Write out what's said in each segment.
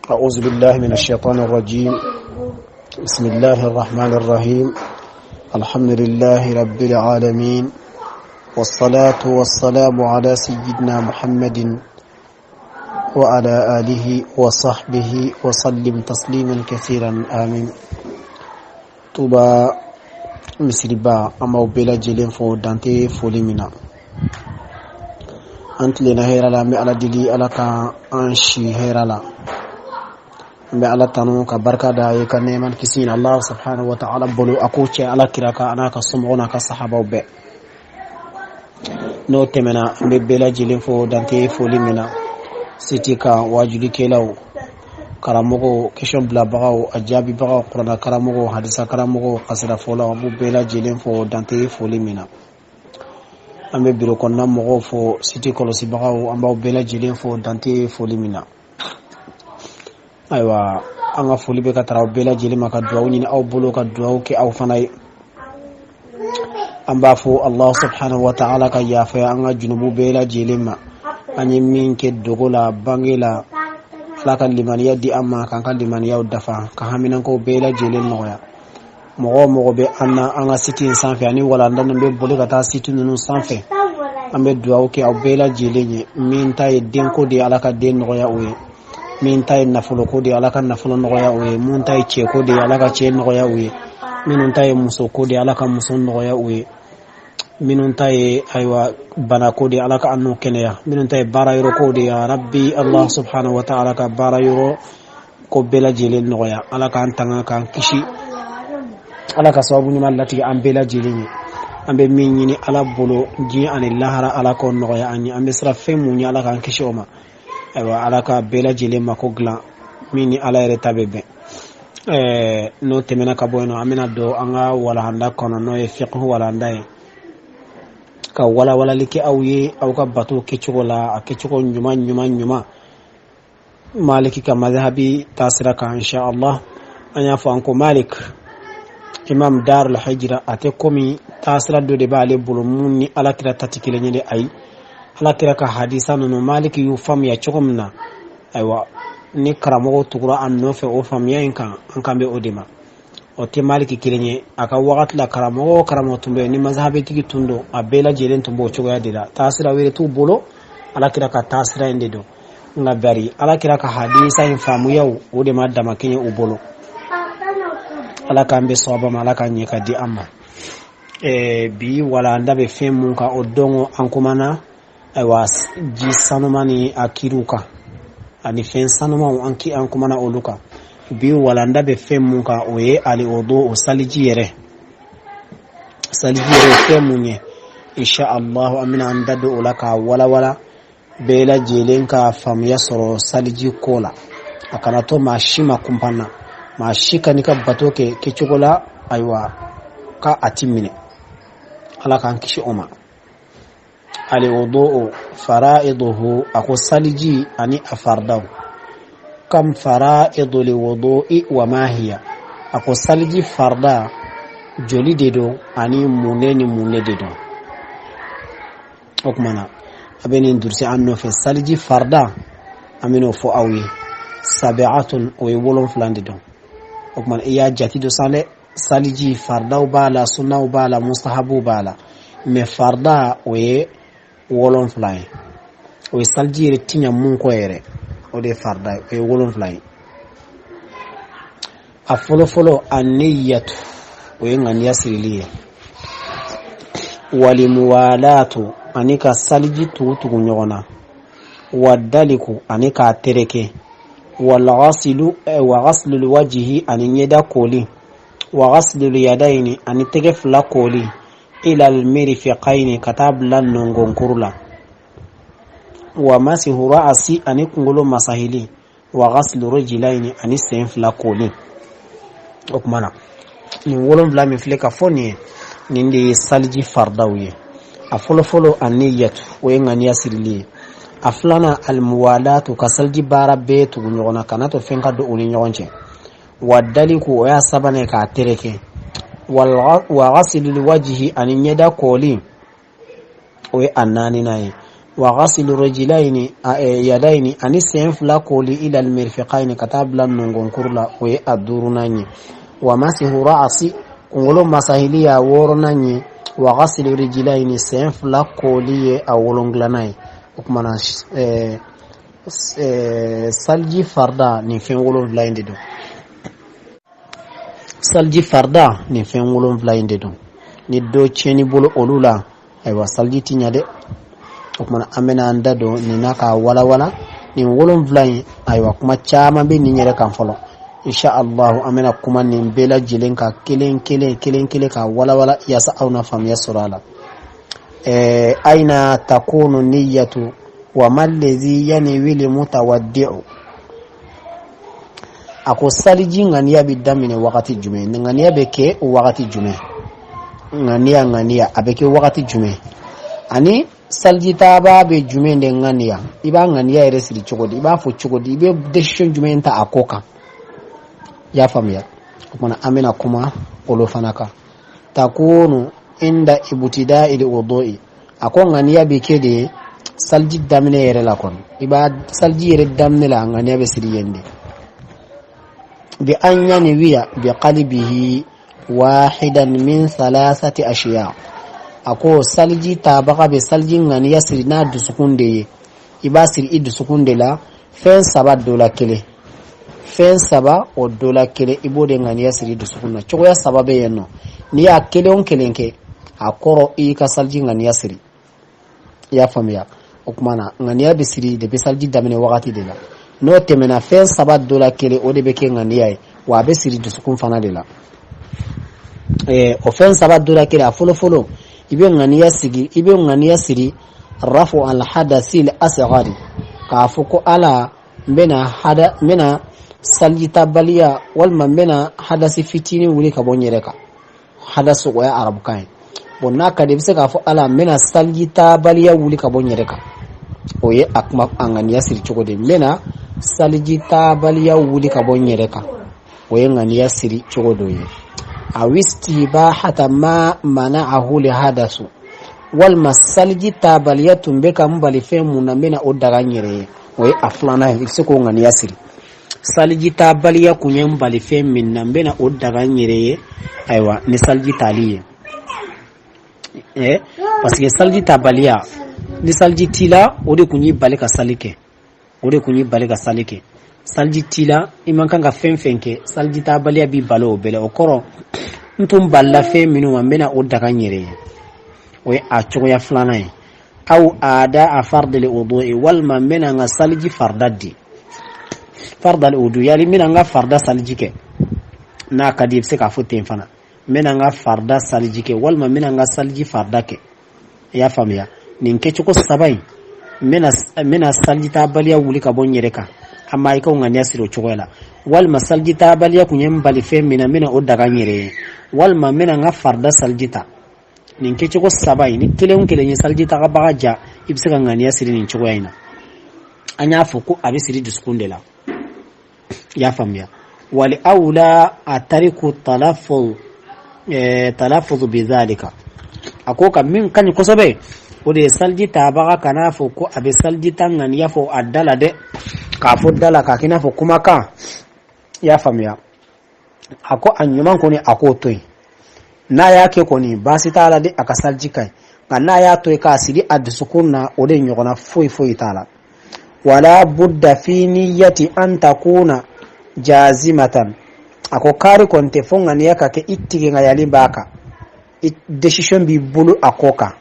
أعوذ بالله من الشيطان الرجيم. بسم الله الرحمن الرحيم. الحمد لله رب العالمين، والصلاة والسلام على سيدنا محمد وعلى آله وصحبه وسلم تسليما كثيرا، آمين. Touba misiriba, an b'aw bɛɛ lajɛlen fo dan tɛ foli min na. An tilenna hɛrɛ la, an bɛ Ala deli, Ala ka an si hɛrɛ la. An bɛ Ala tanu ka barika da ye, ka nɛɛma ni kisi ɲini Allah subhanahu wa ta'ala bolo, a k'o cɛ Ala kira kan, a n'a ka somɔgɔw n'a ka sahabaw bɛɛ. N'o tɛmɛna, an bɛ bɛɛ lajɛlen fo dan tɛ foli min na, site kan wajulikɛlaw, karamɔgɔw, question bilabagaw, a jaabibagaw, kuranna karamɔgɔw, hadisa karamɔgɔw, kasirafɔlaw, an b'u bɛɛ lajɛlen fo dan tɛ foli min na. An bɛ biro kɔnɔna mɔgɔw fo, site kɔlɔsibagaw, an b'aw bɛɛ lajɛlen fo dan tɛ foli min na. Ayiwa, an ka foli bɛ ka taara aw bɛɛ lajɛlen ma, ka dugawu ɲini aw bolo, ka dugawu kɛ aw fana ye. An b'a fɔ Allah subhanahu wa ta'ala ka yafa an ka junubu bɛɛ lajɛlen ma, an ye min kɛ dogo la, bange la. Ala ka limaniya di an ma, k'an ka limaniyaw dafa, ka haminankow bɛɛ lajɛlen nɔgɔya. Mɔgɔ o mɔgɔ bɛ an na an ka site in sanfɛ ani walanda ninnu bɛ boli ka taa site ninnu sanfɛ, an bɛ dugawu kɛ aw bɛɛ lajɛlen ye. Min ta ye denko de ye, Ala ka den nɔgɔya o ye. Min ta ye nafoloko de ye, Ala ka nafolo nɔgɔya o ye. Mun ta ye cɛko de ye, Ala ka cɛ nɔgɔya o ye. Minnu ta ye musoko de ye, Ala ka muso nɔgɔya o ye. Minnu ta ye, ayiwa, banako de ye, Ala ka an n'u kɛnɛya. Minnu ta ye baara yɔrɔ ko de ye, rabbi Allah subhanahu wa ta'ala ka baara yɔrɔ ko bɛɛ lajɛlen nɔgɔya. Ala k'an tanga, k'an kisi, Ala ka sababu ɲuman latigɛ an bɛɛ lajɛlen ye. An bɛ min ɲini Ala bolo diɲɛ ani lahara, Ala k'o nɔgɔya an ye. An bɛ siran fɛn mun ɲɛ, Ala k'an kisi o ma. Ayiwa, Ala ka bɛɛ lajɛlen mako dilan min ni Ala yɛrɛ ta bɛ bɛn. N'o tɛmɛna ka bɔ yen nɔ, an bɛna don an ka walanda kɔnɔ, n'o ye fiqh walanda ye, ka walawalali kɛ aw ye aw ka bato kɛcogo la, a kɛcogo ɲuman ɲuman ɲuman, Maliki ka mazhabi taasira kan, insha Allah. An y'a fɔ an ko Malik, imam darul hijra, a tɛ komi taasira dɔ de b'ale bolo mun ni Ala kira ta tɛ kelen ye dɛ. Ayi, Ala kira ka hadisa ninnu, Maliki y'u faamuya cogo min na, ayiwa, ni karamɔgɔw tugura a nɔfɛ o faamuya in kan, an kan bɛ o de ma. O tɛ Maliki kelen ye. A ka wagati la, karamɔgɔ o karamɔgɔ tun bɛ yen ni mazhabitigi tun don, a bɛɛ lajɛlen tun b'o cogoya de la. Taasira wɛrɛ t'u bolo, Ala kira ka taasira in de don. Nka bari Ala kira ka hadisa in faamuyaw, o de ma dama kɛɲɛ u bolo. Ala k'an bɛ sɔba ma, Ala k'an ɲɛ ka di an ma. Bi walanda bɛ fɛn mun kan, o don an kumana, ayiwa, ji sanuman ni a kiriw kan ani fɛn sanumanw, an ki an kumana olu kan. Bi walanda bɛ fɛn mun kan, o ye ali o don o saliji yɛrɛ, saliji yɛrɛ ye fɛn mun ye. Insha Allah, an bɛna an da don o la k'a walawala, bɛɛ lajɛlen ka faamuya sɔrɔ saliji ko la. A kana to maa si ma kunpan na, maa si ka n'i ka bato kɛ kɛcogo la, ayiwa, ka a ti minɛ. Ala k'an kisi o ma. Alwudu faraiduhu, a ko saliji ani a faridaw. Kam faraidu liwudu'i wa ma hiya? A ko saliji farida joli de don, ani munne ni munne de don? O tuma na, a bɛ nin durusi an nɔfɛ. Saliji farida, an bɛn'o fɔ aw ye. Sabi'atun, o ye 7 de don. O tuma na, i y'a jate don san dɛ. Saliji faridaw b'a la, sunnaw b'a la, mustahabuw b'a la, mɛ farida o ye 7 ye. O ye saliji yɛrɛ tiɲɛ mun kɔ yɛrɛ, o de ye farida ye, o ye 7 ye. A fɔlɔfɔlɔ, aniyatu, o ye ŋaniya sirili ye. Walimuwalatu, ani ka saliji tugu tugu ɲɔgɔn na. Wadaliku, ani k'a tereke. Walghasilu, wa ghaslul wajihi, ani ɲɛda koli. Wa ghaslul yadayni, ani tɛgɛ fila koli. Ilal mirfiqayni, ka taa bila nɔngɔnkuru la. Wa masihu ra'asi, ani kunkolo masahili. Wa ghaslu rijlayni, ani sen fila koli. O tuma na, nin 7 min filɛ ka fɔ nin ye, nin de ye saliji faridaw ye. A fɔlɔfɔlɔ, aniyatu, o ye ŋaniya sirili ye. A filanan, almuwalatu, ka saliji baara bɛɛ tugu ɲɔgɔn na, kana to fɛn ka don u ni ɲɔgɔn cɛ. Wa daliku, o y'a sabanan ye, k'a tereke. Wa ghasilul wajihi, ani ɲɛda koli, o ye a naaninan ye. Wa ghasilu rijlaini yadaini, ani sen fila koli, ila almirfiqaini, ka taa bila nɔngɔnkuru la, o ye a duurunan ye. Wa masihu ra'asi, kunkolo masahili y'a wɔɔrɔnan ye. Wa ghasilu rijlaini, sen fila koli ye a wolonfilanan ye. O kumana saliji farida, nin fɛn wolonfila in de don. Saliji farida, nin fɛn wolonfila in de don. Ni dɔ tiɲɛn'i bolo olu la, ayiwa, saliji ti ɲa dɛ. O kumana an bɛna an da don nin na k'a walawala, nin wolonfila in. Ayiwa, kuma caman bɛ nin yɛrɛ kan fɔlɔ. Insha Allahu, an bɛna kuma nin bɛɛ lajɛlen kan kelen kelen kelen kelen k'a walawala, yaasa aw na faamuya sɔrɔ a la. Aina takunu niyatu wa ma allazi yanwil mutawaddi'u? A ko saliji ŋaniya bɛ daminɛ wagati jumɛn? Ŋaniya bɛ kɛ wagati jumɛn? Ŋaniya a bɛ kɛ wagati jumɛn? Ani salijitaba bɛ jumɛn de ŋaniya? I b'a ŋaniya yɛrɛ siri cogo di? I b'a fɔ cogo di? I bɛ décision jumɛn ta a ko kan? I y'a faamuya? O kumana an bɛna kuma olu fana kan. Takunu inda ibtida'il wudu'i. A ko ŋaniya bɛ kɛ de saliji daminɛ yɛrɛ la kɔni. I b'a saliji yɛrɛ daminɛ la, ŋaniya bɛ siri yen de. Bi an yanwiya bi qalbihi wahidan min thalathati ashiya. A ko saliji tabaga bɛ saliji ŋaniya siri n'a dusukun de ye. I b'a siri i dusukun de la, fɛn saba dɔ la kelen, fɛn saba o dɔ la kelen, i b'o de ŋaniya siri dusukun na. Cogoya saba bɛ yen nɔ. N'i y'a kelen o kelen kɛ, a kɔrɔ i y'i ka saliji ŋaniya siri. I y'a faamuya? O tuma na ŋaniya bɛ siri depuis saliji daminɛ wagati de la. N'o tɛmɛna, fɛn saba dɔ la kelen, o de bɛ kɛ ŋaniya ye, wa a bɛ siri dusukun fana de la. O fɛn saba dɔ la kelen, a fɔlɔ fɔlɔ, i bɛ ŋaniya sigi, i bɛ ŋaniya siri rafu al hadasi al asghari, k'a fɔ ko Ala, n bɛna hada, n bɛna salijitabaliya, walima n bɛna hadasi fitinin wuli ka bɔ n yɛrɛ kan. Hadasi, o ye arabukan ye. Bon, n'a ka di, i bɛ se k'a fɔ Ala, n bɛna salijitabaliya wuli ka bɔ n yɛrɛ kan. O ye a kuma, a ŋaniya siri cogo de. N bɛna salijitabaliya wuli ka bɔ n yɛrɛ kan, o ye ŋaniya siri cogo dɔ ye. Aw istibahata ma mana'ahu li hadasu, walima saliji tabaliya tun bɛ ka n bali fɛn mun na, n bɛna o daga n yɛrɛ ye. O ye a filanan ye. I bɛ se k'o ŋaniya siri: saliji tabaliya kun ye n bali fɛn min na, n bɛna o daga n yɛrɛ ye, ayiwa, ni saliji tali ye. Parce que saliji tabaliya, ni saliji t'i la, o de kun y'i bali ka sali kɛ, o de kun y'i bali ka sali kɛ. Saliji t'i la, i man kan ka fɛn fɛn kɛ, saliji tabaliya b'i bali o bɛɛ la. O kɔrɔ, n tun balila fɛn minnu ma, n bɛna o daga n yɛrɛ ye. O ye a cogoya filanan ye. Aw ada a fardil wudu'i, walima n bɛna n ka saliji farida di, fardal wudu, yali n bɛna n ka farida saliji kɛ. N'a ka di, i bɛ se k'a fɔ ten fana: n bɛna n ka farida saliji kɛ, walima n bɛna n ka saliji farida kɛ. I y'a faamuya? Nin kɛcogo saba in, n bɛna salijitabaliya wuli ka bɔ n yɛrɛ kan, an ma i ka ŋaniya siri o cogoya la, walima salijitabaliya kun ye n bali fɛn min na, n bɛna o daga n yɛrɛ ye, walima n bɛna n ka farida saliji ta. Nin kɛcogo saba in, ni kelen o kelen ye saliji tagabaga ja, i bɛ se ka ŋaniya siri nin cogoya in na. An y'a fɔ ko a bɛ siri dusukun de la. I y'a faamuya? Wali awla a tariku talaffuz bizalika. A ko ka min ka ɲi kosɛbɛ, o de ye saliji tabaga kan'a fɔ ko a bɛ saliji ta ŋaniya fɔ a da la dɛ, k'a fɔ da la k'a kɛ i n'a fɔ kumakan. I y'a faamuya? A ko a ɲuman kɔni, a k'o to yen. N'a y'a kɛ kɔni, baasi t'a la de, a ka saliji ka ɲi. Nka n'a y'a to yen k'a siri a dusukun na, o de ɲɔgɔnna foyi foyi t'a la. Wala budda fi niyyati an takuna jazimatan. A ko kaari kɔni tɛ fo ŋaniya ka kɛ i tigɛŋayalen b'a kan, décision b'i bolo a ko kan.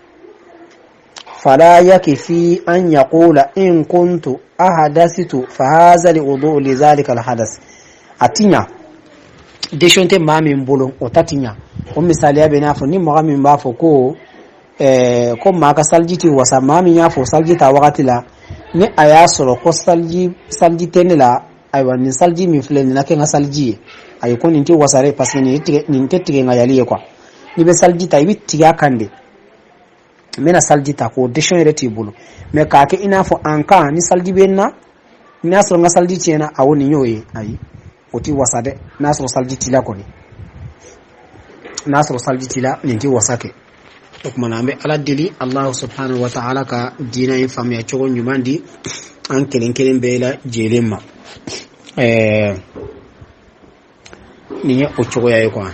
Fala yakfi an yaqula in kuntu ahadasitu fahaza liwudu lizalika alhadas. A ti ɲa, décision tɛ maa min bolo, o ta ti ɲa. O misaliya bɛ n'a fɔ ni mɔgɔ min b'a fɔ ko ko maa ka saliji ti wasa. Maa min y'a fɔ saliji ta wagati la, ni a y'a sɔrɔ ko saliji tɛ ne la, ayiwa, nin saliji min filɛ nin na kɛ n ka saliji ye, ayi, ko nin tɛ wasa dɛ, parce que nin tɛ tigɛ ŋayali ye quoi. N'i bɛ saliji ta, i bɛ tigɛ a kan de. N bɛna saliji ta, k'o décision yɛrɛ t'i bolo, mais k'a kɛ i n'a fɔ en cas ni saliji bɛ n na, n'a sɔrɔ n ka saliji tiɲɛna, awɔ, nin y'o ye, ayi, o ti wasa dɛ. N'a sɔrɔ saliji t'i la kɔni, n'a sɔrɔ saliji t'i la, nin ti wasa kɛ. O tuma na an bɛ Ala deli Allahu subhanahu wa ta'ala ka diinɛ in faamuya cogo ɲuman di an kelen kelen bɛɛ lajɛlen ma. Nin ye o cogoya ye quoi.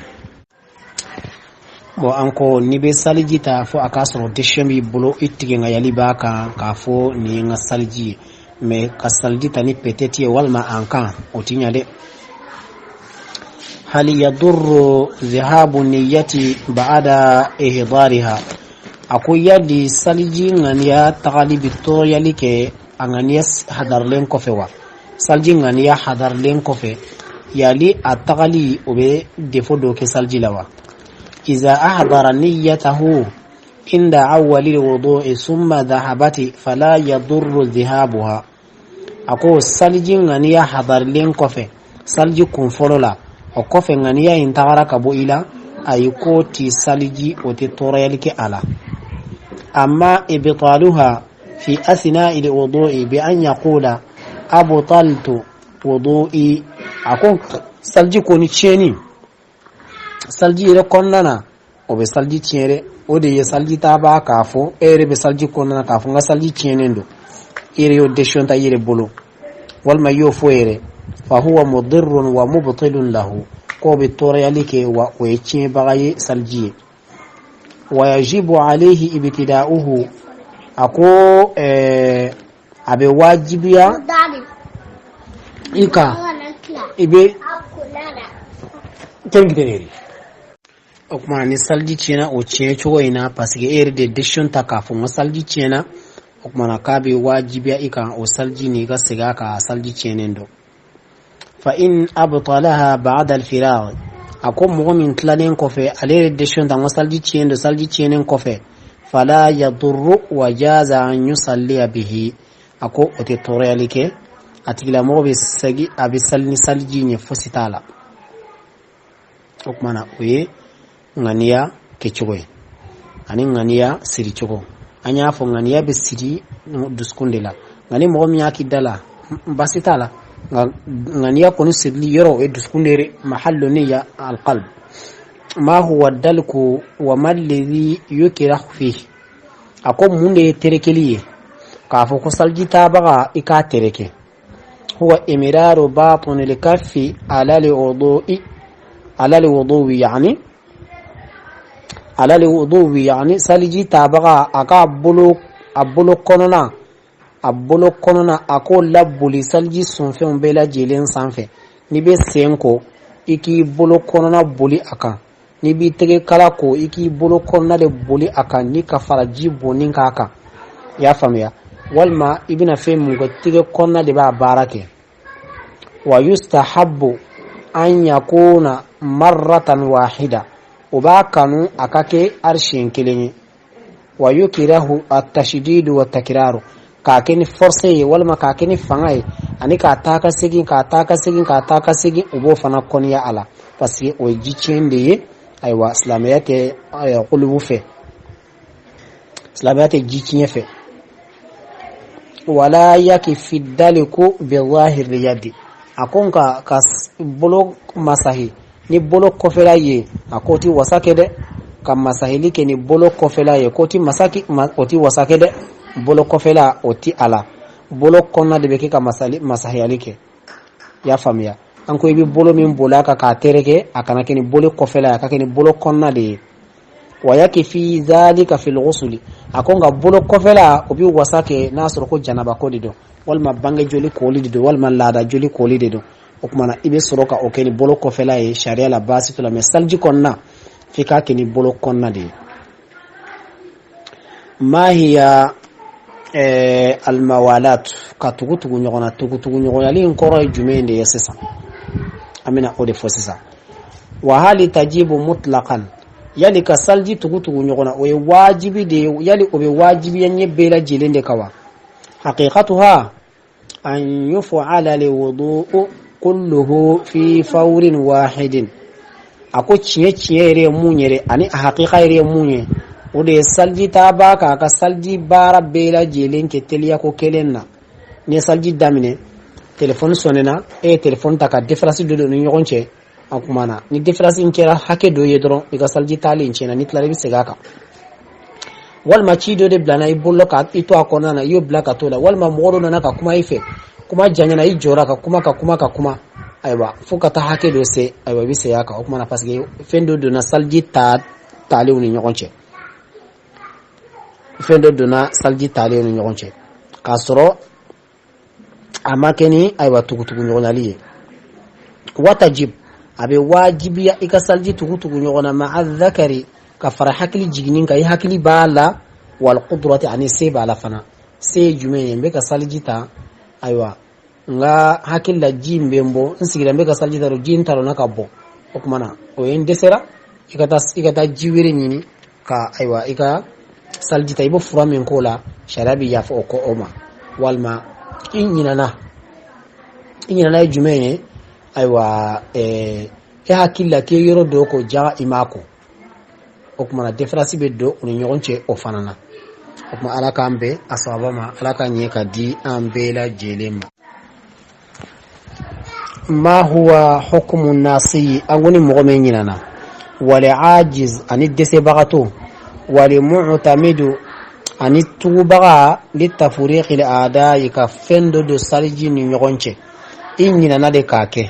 Bon, an ko n'i bɛ saliji ta, fo a k'a sɔrɔ décision b'i bolo, i tigɛngayali b'a kan k'a fɔ nin ye n ka saliji ye. Mais ka saliji ta ni peut-être ye walima an kan, o ti ɲa dɛ. Hal yadurru zihabu niyyati ba'da ihdariha? A ko yali saliji ŋaniya tagali bi tɔɔrɔyali kɛ a ŋaniya hadarilen kɔfɛ wa? Saliji ŋaniya hadarilen kɔfɛ, yali a tagali o bɛ défaut dɔ kɛ saliji la wa? Iza ahdara niyyatahu inda awwali alwudu'i summa dhahabati fala yadurru dhihabuha. A ko saliji ŋaniya hadarilen kɔfɛ, saliji kun fɔlɔ la, o kɔfɛ ŋaniya in tagara ka bɔ i la, ayi, k'o ti saliji, o tɛ tɔɔrɔyali kɛ a la. Amma ibtaluha fi asna'i alwudu'i bi an yaqula abtaltu wudu'i. A ko saliji kɔni tiɲɛni saliji yɛrɛ kɔnɔna na, o bɛ saliji tiɲɛ dɛ. O de ye saliji ta b'a k'a fɔ e yɛrɛ bɛ saliji kɔnɔna na k'a fɔ n ka saliji tiɲɛnen don, i yɛrɛ y'o décision ta i yɛrɛ bolo, walima i y'o fɔ yɛrɛ, fa huwa mudirrun wa mubtilun lahu, k'o bɛ tɔɔrɔyali kɛ wa o ye tiɲɛbaga ye saliji ye. Wa yajibu alayhi ibtida'uhu. A ko a bɛ wajibiya i kan i bɛ kɛnkɛrɛn. O tuma ni saliji tiɲɛna o tiɲɛ cogo in na, parce que e yɛrɛ de décision ta k'a fɔ n ka saliji tiɲɛna, o tuma na k'a bɛ wajibiya i kan o saliji nin i ka segin a kan, saliji tiɲɛnen don. Fa in abtalaha ba'da al-firagh. A ko mɔgɔ min tilalen kɔfɛ, ale yɛrɛ décision ta n ka saliji tiɲɛ don, saliji tiɲɛnen kɔfɛ, fala yadurru wa jaza an yusalliya bihi. A ko o tɛ tɔɔrɔyali kɛ, a tigilamɔgɔ bɛ segi, a bɛ sali ni saliji ɲɛ, fosi t'a la. O tuma na o ye ŋaniya kɛcogo ye ani ŋaniya siri cogo. An y'a fɔ ŋaniya bɛ siri dusukun de la, nka ni mɔgɔ min y'a k'i da la, baasi t'a la. Nka ŋaniya kɔni sirili yɔrɔ, o ye dusukun de ye, mahallu niyya alqalb. Ma huwa dalku wa ma alladhi yukrahu fihi? A ko mun de ye terekeli ye k'a fɔ ko saliji tabaga i k'a tereke? Huwa imraru batun likaffi ala liwudu'i ala liwudu'i, yani ala liwudu'i, yani saliji tabaga a k'a bolo, a bolo kɔnɔna, a bolo kɔnɔna, a k'o laboli saliji sɔnfɛnw bɛɛ lajɛlen sanfɛ. N'i bɛ sen ko, i k'i bolo kɔnɔna boli a kan. N'i b'i tɛgɛ kala ko, i k'i bolo kɔnɔna de boli a kan ni ka fara ji bɔnni k'a kan. I y'a faamuya? Walima i bɛna fɛn mun kɛ, tɛgɛ kɔnɔna de b'a baara kɛ. Wa yustahabbu an yakuna marratan wahida, o b'a kanu a ka kɛ ari siɲɛ kelen ye. Wa yukirahu at-tashdidu wa takraru, k'a kɛ ni force ye walima k'a kɛ ni fanga ye ani k'a taa ka segin, k'a taa ka segin, k'a taa ka segin, o b'o fana kɔniya a la, parce que o ye ji tiɲɛ de ye. Ayiwa, silamɛya tɛ kulubu fɛ, silamɛya tɛ ji tiɲɛ fɛ. Wala yakfi daliku bi zahiri yadi. A ko nka ka bolo masahi ni bolo kɔfɛla ye, a k'o ti wasa kɛ dɛ. Ka masahili kɛ ni bolo kɔfɛla ye, k'o ti masaki, o ti wasa kɛ dɛ. Bolo kɔfɛla, o ti a la, bolo kɔnɔna de bɛ kɛ ka masahiyali kɛ. I y'a faamuya? An ko i bɛ bolo min boli a kan k'a tereke, a kana kɛ ni bolo kɔfɛla ye, a ka kɛ ni bolo kɔnɔna de ye. Wa yakfi dhalika fil ghusli. A ko nka bolo kɔfɛla, o bɛ wasa kɛ n'a sɔrɔ ko janaba ko de don, walima bange joli koli de don, walima laada joli koli de don. O tuma na i bɛ sɔrɔ ka o kɛ ni bolo kɔfɛla ye, sariya la baasi t'o la. Mais saliji kɔnɔna, f'i k'a kɛ ni bolo kɔnɔna de ye. Ma hiya almawalat? Ka tugu tugu ɲɔgɔn na, tugu tugu ɲɔgɔnyali in kɔrɔ ye jumɛn de ye sisan? An bɛna o de fɔ sisan. Wa hali tajibu mutlaqan? Yali ka saliji tugu tugu ɲɔgɔn na, o ye wajibi de ye? Yali o bɛ wajibiya ɲɛ bɛɛ lajɛlen de kan wa? Haqiqatuha an yuf'ala liwudu'u kulluhu fi fawrin wahidin. A ko tiɲɛ tiɲɛ yɛrɛ ye mun yɛrɛ ani a hakika yɛrɛ ye mun ye, o de ye saliji ta b'a kan a ka saliji baara bɛɛ lajɛlen kɛ teliya ko kelen na. N'i ye saliji daminɛ, telefɔni sɔnnena, e ye telefɔni ta ka différence dɔ don ni ɲɔgɔn cɛ. A kuma na ni différence in kɛra hakɛ dɔ ye dɔrɔn, i ka saliji taalen tiɲɛna. Ni tilala, i bɛ segin a kan. Walima ci dɔ de bilana i bolo ka i to a kɔnɔna na, i y'o bila ka t'o la. Walima mɔgɔ dɔ nana ka kuma i fɛ, kuma janyana, i jɔra ka kuma, ka kuma, ka kuma, ayiwa, fo ka taa hakɛ dɔ se, ayiwa, i bɛ segin a kan. O kuma na, parce que fɛn dɔ donna saliji ta talenw ni ɲɔgɔn cɛ, fɛn dɔ donna saliji talenw ni ɲɔgɔn cɛ, k'a sɔrɔ a ma kɛ ni, ayiwa, tugutugu ɲɔgɔnnali ye. Watajib, a bɛ wajibiya i ka saliji tugutugu ɲɔgɔn na, ma'a dhakari, ka fara hakili jiginni kan, i hakili b'a la, wal qudrati, ani se b'a la fana. Se ye jumɛn ye? N bɛ ka saliji ta, ayiwa, n ka hakili la ji in bɛ n bɔ, n sigira, n bɛ ka saliji ta, ji in talonna ka bɔ. O tuma na, o ye n dɛsɛra, i ka taa ji wɛrɛ ɲini ka, ayiwa, i ka saliji ta. I bɛ fura min k'o la, sariya bɛ yafa o kɔ o ma. Walima i ɲinana. I ɲinana ye jumɛn ye? Ayiwa, e hakili la k'i ye yɔrɔ dɔ ko jaga, i m'a ko. O tuma na, différence bɛ don u ni ɲɔgɔn cɛ o fana na. O tuma, Ala k'an bɛn a sababa ma, Ala ka ɲɛ ka di an bɛɛ lajɛlen ma. Ma huwa hukumu nasi? An ko ni mɔgɔ min ɲinana, wal ajiz, ani dɛsɛbagatɔ, wal mu'tamidu, ani tugubaga, li tafriqil a'da'i, ka fɛn dɔ don saliji ni ɲɔgɔn cɛ. I ɲinana de k'a kɛ,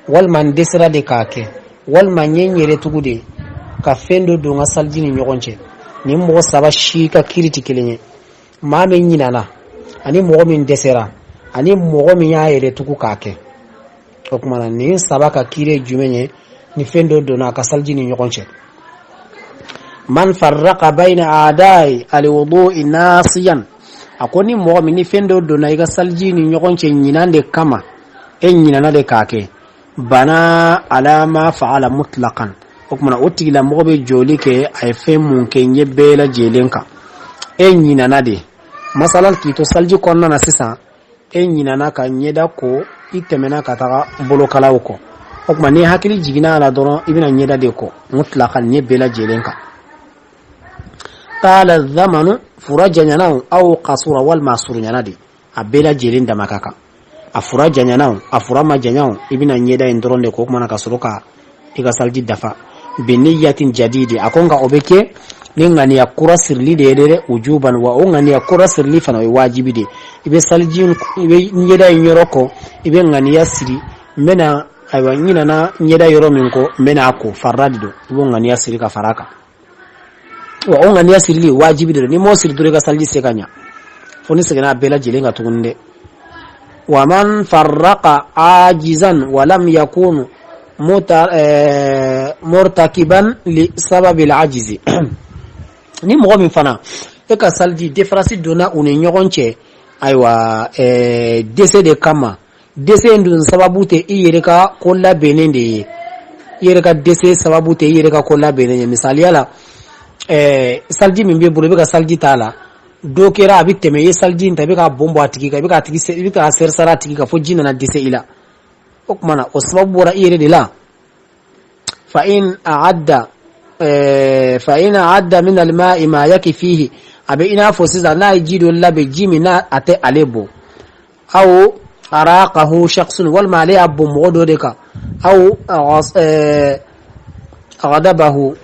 walima n dɛsɛra de k'a kɛ, walima n ye n yɛrɛ tugu de ka fɛn dɔ don n ka saliji ni ɲɔgɔn cɛ. Nin mɔgɔ saba si ka kiiri tɛ kelen ye: maa min ɲinana, ani mɔgɔ min dɛsɛra, ani mɔgɔ min y'a yɛrɛ tugu k'a kɛ. O tuma na, nin saba ka kiiri ye jumɛn ye ni fɛn dɔ donna a ka saliji ni ɲɔgɔn cɛ? Man farraqa bayna a'da'i alwudu'i nasiyan, a ko ni mɔgɔ min ni fɛn dɔ donna i ka saliji ni ɲɔgɔn cɛ ɲinan de kama, e ɲinana de k'a kɛ, bana ala ma fa'ala mutlaqan. O tuma na, o tigilamɔgɔ bɛ jɔli kɛ a ye fɛn mun kɛ ɲɛ bɛɛ lajɛlen kan. E ɲinana de, masalan, k'i to saliji kɔnɔna na sisan, e ɲinana ka ɲɛda ko, i tɛmɛna ka taga bolokalaw kɔ. O tuma, n'i hakili jiginna a la dɔrɔn, i bɛna ɲɛda de kɔ, mutlaqan, ɲɛ bɛɛ lajɛlen kan. Tala zamanu, fura janyana o, aw kasura, walima a surunyana de, a bɛɛ lajɛlen dama ka kan. A fura janyana o, a fura ma janya o, i bɛna ɲɛda in dɔrɔn de ko. O kumana, ka sɔrɔ ka i ka saliji dafa biniyatin jadidi. A ko nka o bɛ kɛ ni ŋaniya kura sirili de ye dɛ, wujuban. Wa o ŋaniya kura sirili fana, o ye wajibi de. I bɛ saliji, i bɛ ɲɛda in yɔrɔ kɔ, i bɛ ŋaniya siri: n bɛna, ayiwa, n ɲinana ɲɛda yɔrɔ min kɔ, n bɛna a ko, farida de don. I b'o ŋaniya siri ka fara a kan. Wa o ŋaniya sirili wajibi de don. N'i m'o siri dɔrɔn, i ka saliji se ka ɲa, fo ni seginna a bɛɛ lajɛlen kan tuguni dɛ. Wa man farraqa ajizan wa lam yakunu murtakiban li sababi al-ajizi, ni mɔgɔ min fana e ka saliji différence donna u ni ɲɔgɔn cɛ, ayiwa, dɛsɛ de kama, dɛsɛ in dun sababu tɛ i yɛrɛ ka ko labɛnnen de ye, i yɛrɛ ka dɛsɛ sababu tɛ i yɛrɛ ka ko labɛnnen ye. Misaliya la, saliji min b'i bolo, i bɛ ka saliji t'a la, dɔ kɛra a bɛ tɛmɛ, i ye saliji in ta, i bɛ ka bɔn bɔn a tigi kan, i bɛ k'a tigi, i bɛ k'a seri sara a tigi kan, fo ji nana dɛsɛ i la. O tuma na, o sababu bɔra i yɛrɛ de la. Fa in a'adda min al-ma'i ma yakfihi, a bɛ i n'a fɔ sisan n'a ye ji dɔ labɛn, ji min n'a a tɛ ale bɔ, aw araqahu shakhsun, walima ale y'a bɔn mɔgɔ dɔ de kan, aw ghadabahu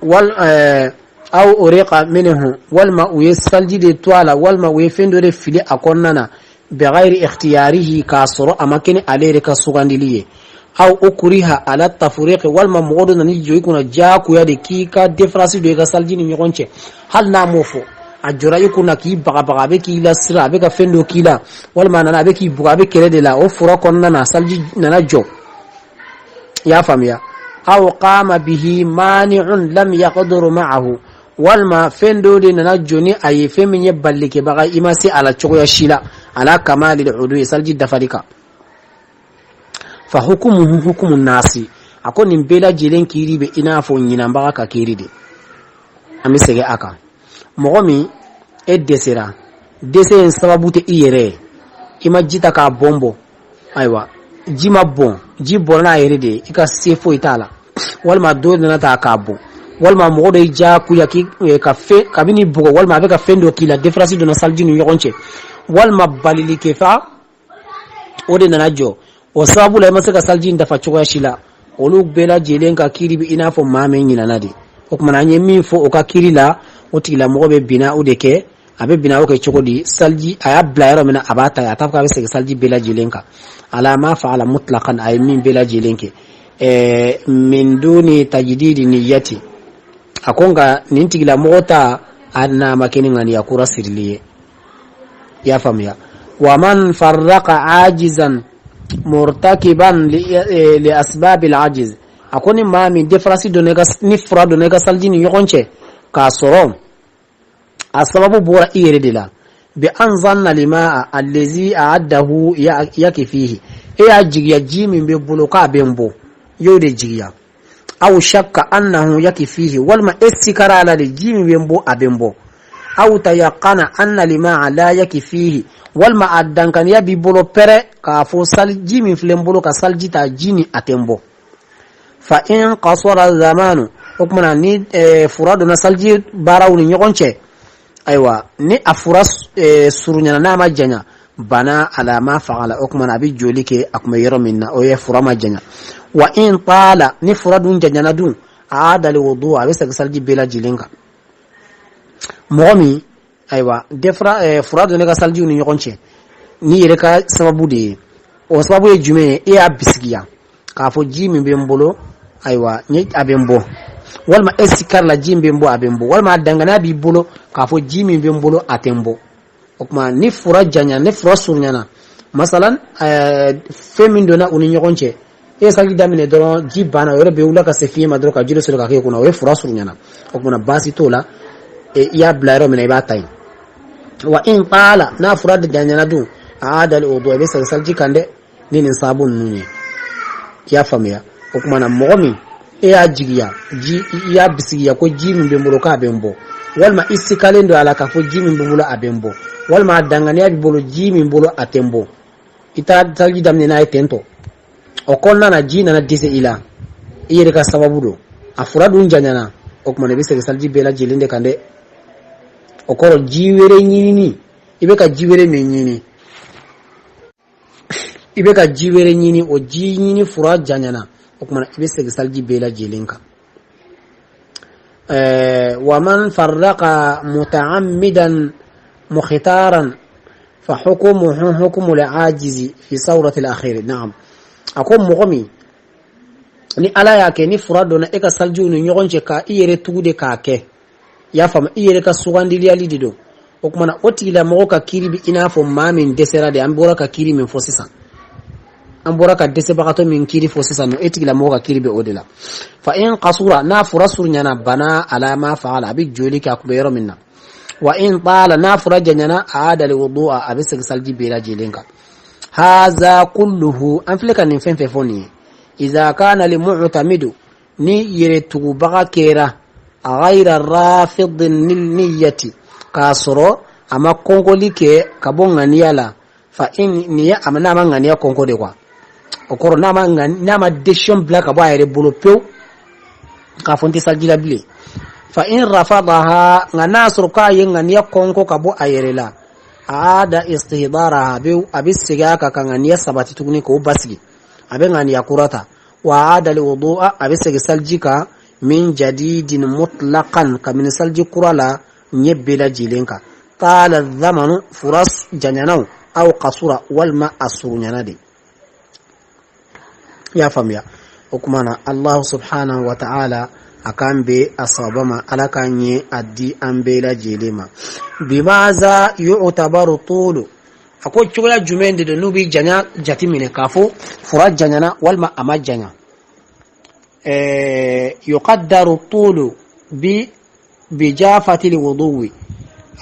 wal aw uriqa minhu, walima u ye saliji de to a la, walima u ye fɛn dɔ de fili a kɔnɔna na, bighayri ikhtiyarihi, k'a sɔrɔ a ma kɛ ni ale yɛrɛ ka sugandili ye, aw ukriha ala tafriqi, walima mɔgɔ dɔ nana jɔ i kunna diyagoya de k'i ka différence don i ka saliji ni ɲɔgɔn cɛ, hali n'a m'o fɔ, a jɔra i kunna k'i bagabaga, a bɛ k'i lasira, a bɛ ka fɛn dɔ k'i la, walima a nana a bɛ k'i bugɔ, a bɛ kɛlɛ de la, o fura kɔnɔna na, saliji nana jɔ. I y'a faamuya? Aw qama bihi mani'un lam yaqdur ma'ahu, walima fɛn dɔ de nana jɔ ni a ye, fɛn min ye balikɛbaga, i ma se a la cogoya si la, ala kamalil wudu, saliji dafali kan, fa hukumuhu hukumu nasi. A ko nin bɛɛ lajɛlen kiiri bɛ i n'a fɔ ɲinanbaga ka kiiri de. An bɛ segin a kan: mɔgɔ min e dɛsɛra, dɛsɛ in sababu tɛ i yɛrɛ ye, i ma ji ta k'a bɔn bɔn, ayiwa, ji ma bɔn, ji bɔnna n'a yɛrɛ de ye, i ka se foyi t'a la, walima dɔ nana ta k'a bɔn, walima mɔgɔ dɔ y'i diyagoya k'i ka fɛn kabini bugɔ, walima a bɛ ka fɛn dɔ k'i la, différence donna saliji ni ɲɔgɔn cɛ, walima balilikɛfa o de nana jɔ, o sababu la i ma se ka saliji in dafa cogoya si la, olu bɛɛ lajɛlen ka kiiri bɛ i n'a fɔ maa min ɲinana de. O kumana an ye min fɔ o ka kiri la, o tigilamɔgɔ bɛ bina o de kɛ. A bɛ bina o kɛ cogo di? Saliji a y'a bila yɔrɔ min na, a b'a ta, a t'a fɔ k'a bɛ segin saliji bɛɛ lajɛlen kan. Ala ma faala mutlaqan, a ye min bɛɛ lajɛlen kɛ, min duni tajdidi niyyati. A ko nka nin tigilamɔgɔ ta, a n'a ma kɛ ni ŋaniya kura sirili ye. I y'a faamuya? Wa man farraqa ajizan murtakiban li asbabil ajiz. A ko ni maa min différence donna i ka ni fura donna i ka saliji ni ɲɔgɔn cɛ, k'a sɔrɔ a sababu bɔra i yɛrɛ de la, bi an zanna limaa allazi a'addahu yakfihi, e y'a jigiya ji min bɛ bolo k'a bɛ n bɔ, i y'o de jigiya, aw shakka annahu yakfihi, walima e sikara a la de ji min bɛ n bɔ, a bɛ n bɔ, aw tayaqana anna limaa la yakfihi, walima a dankaniya b'i bolo pɛrɛ k'a fɔ sali ji min filɛ n bolo ka saliji ta, ji nin a tɛ n bɔ. Fa in qasara zamanu, o kumana ni fura donna saliji baaraw ni ɲɔgɔn cɛ, ayiwa, ni a fura surunyana, n'a ma janya, bana ala ma faala, o kumana a bɛ joli kɛ a kun bɛ yɔrɔ min na, o ye fura ma janya. Wa in taala, ni fura dun janyana dun, aada alwudu, a bɛ segin saliji bɛɛ lajɛlen kan. Mɔgɔ min, ayiwa, defra fura donna ka salijiw ni ɲɔgɔn cɛ n'i yɛrɛ ka sababu de ye, o sababu ye jumɛn ye? E y'a bisigiya k'a fɔ ji min bɛ n bolo, ayiwa, ni a bɛ n bɔ, walima e sikara la ji min bɛ n bɔ, a bɛ n bɔ, walima a danganiya b'i bolo k'a fɔ ji min bɛ n bolo, a tɛ n bɔ. O tuma ni fura janya, ni fura surunyana, masalan fɛn min donna u ni ɲɔgɔn cɛ, e ye saliji daminɛ dɔrɔn, ji banna, o yɔrɔ bɛɛ wula ka se fiɲɛ ma dɔrɔn ka ji dɔ sɔrɔ ka k'e kunna, o ye fura surunyana. O tuma baasi t'o la, i y'a bila yɔrɔ min na, i b'a ta yen. Wa in taala, n'a fura janyana dun, aada alwudu, i bɛ segin saliji kan dɛ, ni nin sababu ninnu ye. I y'a faamuya? O tuma na mɔgɔ min e y'a jigiya ji, i y'a bisigiya ko ji min bɛ n bolo k'a bɛ n bɔ, walima i sikalen don a la k'a fɔ ji min bɛ n bolo, a bɛ n bɔ, walima a danganiya b'i bolo ji min bolo, a tɛ n bɔ, i taara saliji daminɛ n'a ye ten tɔ, o kɔnɔna na ji nana dɛsɛ i la, i yɛrɛ ka sababu don, a fura dun janyana, o tuma na i bɛ segin saliji bɛɛ lajɛlen de kan dɛ. O kɔrɔ ji wɛrɛ ɲinini, i bɛ ka ji wɛrɛ min ɲini, i bɛ ka ji wɛrɛ ɲini, o ji ɲini fura janyana, o tuma i bɛ segin saliji bɛɛ lajɛlen kan. Wa man farraqa mutaammidan mukhtaran fa hukmuhu hukmu al-ajizi fi sawrati al-akhir. Na'am, a ko mɔgɔ min ni Ala y'a kɛ ni fura donna e ka salijiw ni ɲɔgɔn cɛ, ka i yɛrɛ tugu de k'a kɛ, i y'a faamu, i yɛrɛ ka sugandiliyali de don, o tuma na o tigilamɔgɔ ka kiri bɛ i n'a fɔ maa min dɛsɛra de. An bɔra ka kiri min fɔ sisan, an bɔra ka dɛsɛbagatɔ min kiri fɔ sisan, e tigilamɔgɔ ka kiri bɛ o de la. Fa in kasura, n'a fura surunyana, bana ala ma faala, a bɛ joli kɛ a kun bɛ yɔrɔ min na. Wa in taala, n'a fura janyana, aada alwudu'a, a bɛ segin saliji bɛɛ lajɛlen kan. Haza kulluhu, an filɛ ka nin fɛn fɛn fɔ nin ye, iza kana li mu'tamidu, ni yɛrɛtugubaga kɛra, ghayra rafidin niyyati, k'a sɔrɔ a ma kɔnkɔli kɛ ka bɔ ŋaniya la. Fa in ni a ma, n'a ma ŋaniya kɔnkɔ de quoi, o kɔrɔ n'a ma décision bila ka bɔ a yɛrɛ bolo pewu k'a fɔ n tɛ saliji la bilen. Fa in rafadaha, nka n'a sɔrɔ k'a ye ŋaniya kɔnkɔ ka bɔ a yɛrɛ la, aada istihdaraha, a bɛ segin a kan ka ŋaniya sabati tuguni k'o basigi, a bɛ ŋaniya kura ta. Wa aada alwudu'a, a bɛ segin saliji kan, min jadidin mutlaqan, kabini saliji kura la ɲɛ bɛɛ lajɛlen kan. Taala zamanu, fura janyana, aw kasura, walima a surunyana de. I y'a faamuya? O kuma na Allahu subhanahu wa ta'ala a k'an bɛ a sababa ma, Ala k'an ɲɛ a di an bɛɛ lajɛlen ma. Bimaza yu'tabaru tulu, a ko cogoya jumɛn de don n'u bɛ janya jate minɛ k'a fɔ fura janyana walima a ma janya? Yuqaddaru tulu bi bijafatil wuduwi,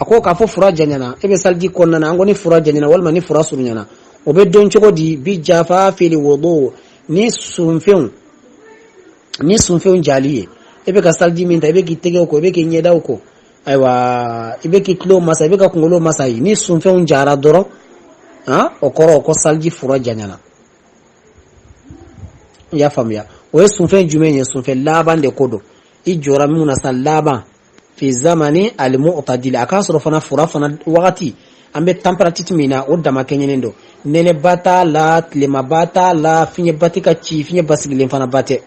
a ko k'a fɔ fura janyana, e bɛ saliji kɔnɔna na, an ko ni fura janyana walima ni fura surunyana, o bɛ dɔn cogo di? Bi jafafil wudu, ni sunfɛnw jali ye. E bɛ ka saliji min ta, i bɛ k'i tɛgɛw ko, i bɛ k'i ɲɛdaw ko, ayiwa, i bɛ k'i tulo masa, i bɛ ka kunkolo masa ye, ni sunfɛnw jara dɔrɔn, o kɔrɔ ko saliji fura janyana. I y'a faamuya? O ye sunfɛn jumɛn ye? Sunfɛn laban de ko don, i jɔra min na sa laban, fi zamani al-mu'tadil, a k'a sɔrɔ fana fura fana wagati an bɛ température min na, o dama kɛɲɛnen don, nɛnɛba t'a la, tilemaba t'a la, fiɲɛba tɛ ka ci, fiɲɛ basigilen fana ba tɛ.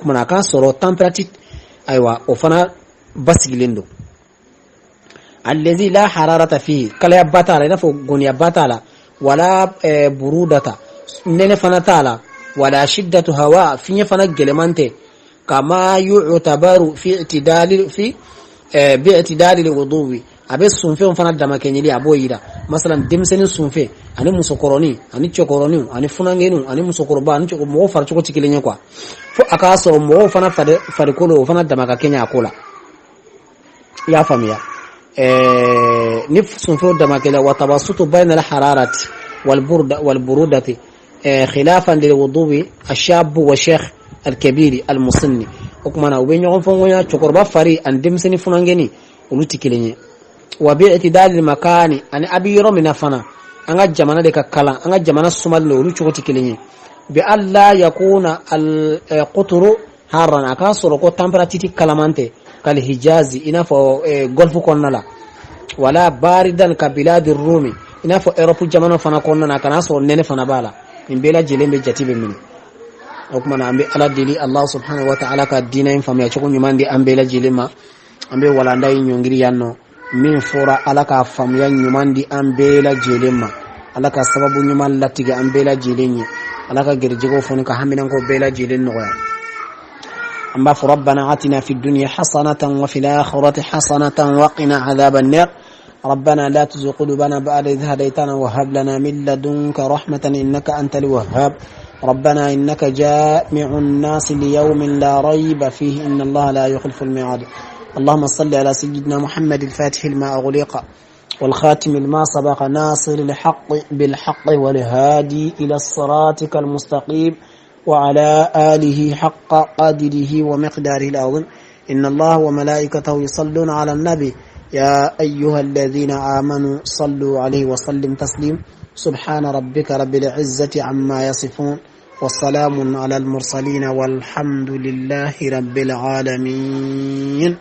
Kumana a k'a sɔrɔ température, Ayiwa, o fana basigilen don. Allazi la hararata fihi, kalayaba t'a la, i n'a fɔ goniyaba t'a la, wala burudata, nɛnɛ fana t'a la, wala shiddatu hawa, fiɲɛ fana gɛlɛman tɛ. Kama yu'tabaru fi i'tidali fi bi i'tidali wudu'i, a bɛ sunfɛnw fana damakɛɲɛli, a b'o yira. Masalan, denmisɛnnin sunfɛn ani musokɔrɔnin ani cɛkɔrɔninw ani funankɛninw ani musokɔrɔba ani mɔgɔw faricogo tɛ kelen ye quoi. Fo a k'a sɔrɔ mɔgɔw fana farikolo, o fana dama ka kɛɲɛ a ko la. I y'a faamuya? Ni sunfɛnw damakɛla, wa tabasutu bayna al-hararati wal burda wal burudati, khilafan lil wudu'i ash-shab wa shaykh al-kabir al-musinni. O kuma na, u bɛ ɲɔgɔn fɔnkɔnya. Cɛkɔrɔba fari ani denmisɛnnin funankɛni, olu tɛ kelen ye. Wa bi i'tidali makani, ani a bɛ yɔrɔ min na fana, an ka jamana de ka kalan, an ka jamana sumalen don, olu cogo tɛ kelen ye. Bi alla yakuna al qutru haran, a k'a sɔrɔ ko température kalaman tɛ, kal hijazi, i n'a fɔ golfe kɔnɔna la, wala baridan ka biladi rumi, i n'a fɔ Europe jamana fana kɔnɔna na, a kana sɔrɔ nɛnɛ fana b'a la. Nin bɛɛ lajɛlen bɛ jate bɛ minɛ. O kuma na, an bɛ Ala deli, Allah subhanahu wa ta'ala ka diinɛ in faamuya cogo ɲuman di an bɛɛ lajɛlen ma. An bɛ walanda in ɲɔngiri yan nɔ. Min fɔra, Ala ka faamuya ɲuman di an bɛɛ lajɛlen ma. Ala ka sababu ɲuman latigɛ an bɛɛ lajɛlen ye. Ala ka garijɛgɛw foni ka haminanko bɛɛ lajɛlen nɔgɔya. An b'a fɔ: rabbana atina fi dunya hasanatan wa fil akhirati hasanatan wa qina adhaban nar. ربنا لا تزغ قلوبنا بعد إذ هديتنا وهب لنا من لدنك رحمة إنك أنت الوهاب. ربنا إنك جامع الناس ليوم لا ريب فيه إن الله لا يخلف الميعاد. اللهم صل على سيدنا محمد الفاتح لما أغلق والخاتم لما سبق ناصر الحق بالحق والهادي إلى صراطك المستقيم وعلى آله حق قدره ومقداره العظيم. إن الله وملائكته يصلون على النبي يا أيها الذين آمنوا صلوا عليه وسلم تسليم. سبحان ربك رب العزة عما يصفون والسلام على المرسلين والحمد لله رب العالمين.